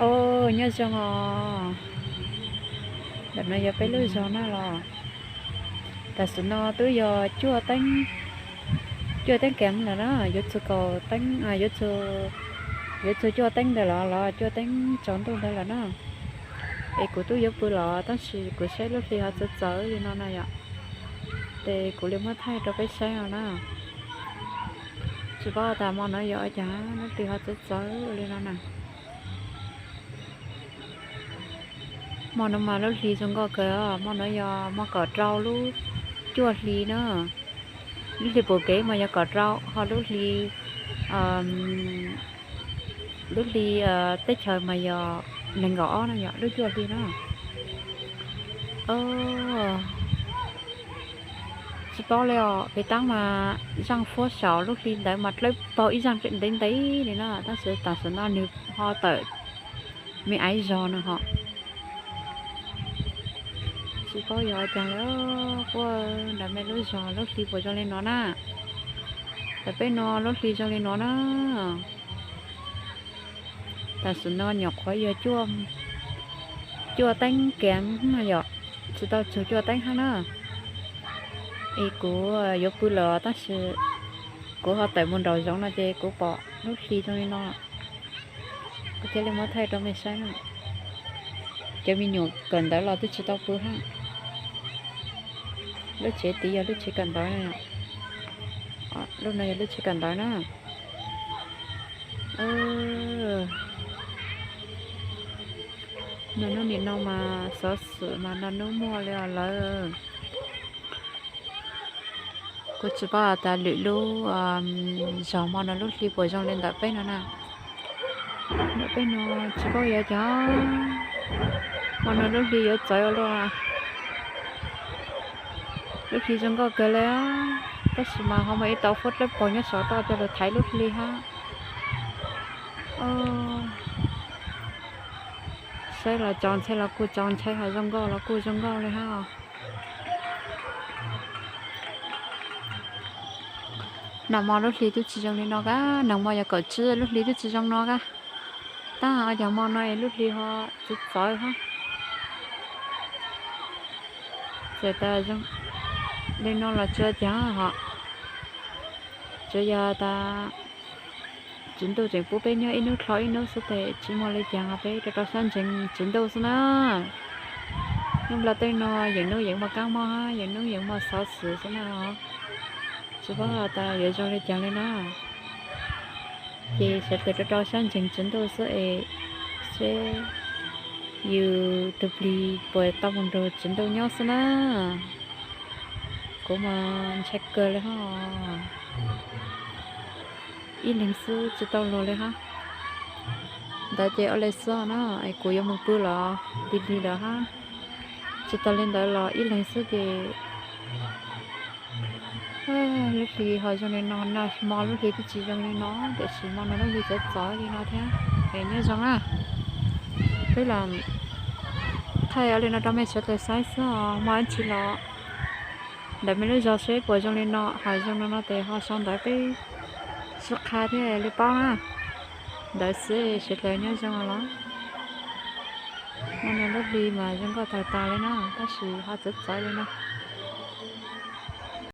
Os, nyob zoo os. Ntawm no yog peb lub zos na los. Tam sim no twb yog cuaj teeb, cuaj teeb kiv lawm na, yuav txug kaum teeb, yuav txug cuaj teeb ntawd los los cuaj teeb tsaus ntuj ntawd lawm na. Es kuv twb yuav pw los tab sis kuv saib lub hli ho txawv txawv li no na yom. Ces kuv li muab thaij rau peb saib no na. Tsis paub tas hmo no yog ua cas lub hli ho txawv txawv li no na. Hmo no mas lub hli zoo nkauj kawg, hmo no yog hmo kaum rau lub cuaj hli na. Lub hli pum kev mas yog kaum rau, ho lub hli, lub hli teb chaws mas yog nees nkaum ob na yom, lub cuaj hli na. Tsis paub li os, pem taab mas zaaj fuab saum lub hli ntawd mas dlawb paug ib zaaj ntev ntev li na, tab sis tam sim no nws ho tawm me aiv zog no ho. Tsis paub yog ua cas li, puag nram mej lub zos lub hli puas zoo li no na. Tam peb no lub hli zoo li no na. Tam sim no nyuam qhuav yog cuaj teeb kiv no yom, tsis tau txug cuaj teeb hab na. Es kuv yuav pw lawm tab sis kuv ho tawm mus nraum zoov no ces kuv pom lub hli zoo li no. Kuv thiaj li muab thaij rau mej saib na. Cov me nyuam kawm ntawv los twb tsis tau pw hab. Lub tsev tid yog lub tsev kawm ntawv na. Lub no yog lub tsev kawm ntawv na. Naj nub nim no mas xov xwm mas naj nub muaj li os lawm. Kuv tsis paub tas lwm lub zos hmo no lub hli puas zoo li ntawm peb no na. Ntawm peb no tsis paub yog cas hmo no lub hli yuav txawv ua luaj. Lub hli zoo nkauj kawg li, tab sis mas ho muaj ib tau fuab dlawb paug nyob saum toj coj lug thaiv lub hli hab. Saib los tso ntshai los kuj tso ntshai, ho zoo nkauj los kuj zoo nkauj li hab. Nag hmo lub hli twb tsis zoo li no kab, nag hmo yog kaum tsib lub hli twb tsis zoo no kab. Tab ua cas hmo no es lub hli ho txawv txawv hab. Txawm tas zoo li no los tsuas cas ho, tsuas yog tas Tswv Ntuj tseem pub peb nyob ib hnub dlhau ib hnub xwb tes tsis muaj li cas, peb rau rau sab ntseeg Tswv Ntuj xwb na. Hnub nplaj teb no yeem hnub yeem muaj kab mob hab, yeem hnub yeem muaj xov xwm xwb na. Tsis paub tas yuav zoo li cas li na. Ces sawv daws rau rau sab ntseeg Tswv Ntuj xwb es seb yus tug plig puas tau mus nrug Tswv Ntuj nyob xwb na. Kuv mas ntshai kawg li hab. Ib leeg xwb tsis tau luag li hab. Ntawd ces ua li xwb na, es kuv yuav mus pw los lig lig lawm hab. Tsis tas li ntawd los ib leeg xwb ces lub hli ho zoo li no, nag hmo lub hli twb tsis zoo li no, tiam sis hmo no lub hli txawv txawv li no thiab. Es nyob zoo na, peb los thaij ua li no rau mej sawv daws saib xwb os. Hmo ib ntsis los ntawm mej lub zos seb puas zoo li no, ho zoo li no tes ho sau ntawv peb sib qha thiaj li paub na. Ntawd xwb sawv daws nyob zoo los. Hmo no lub hli mas zoo nkauj tag tas li na, tab sis ho txawv txawv li no.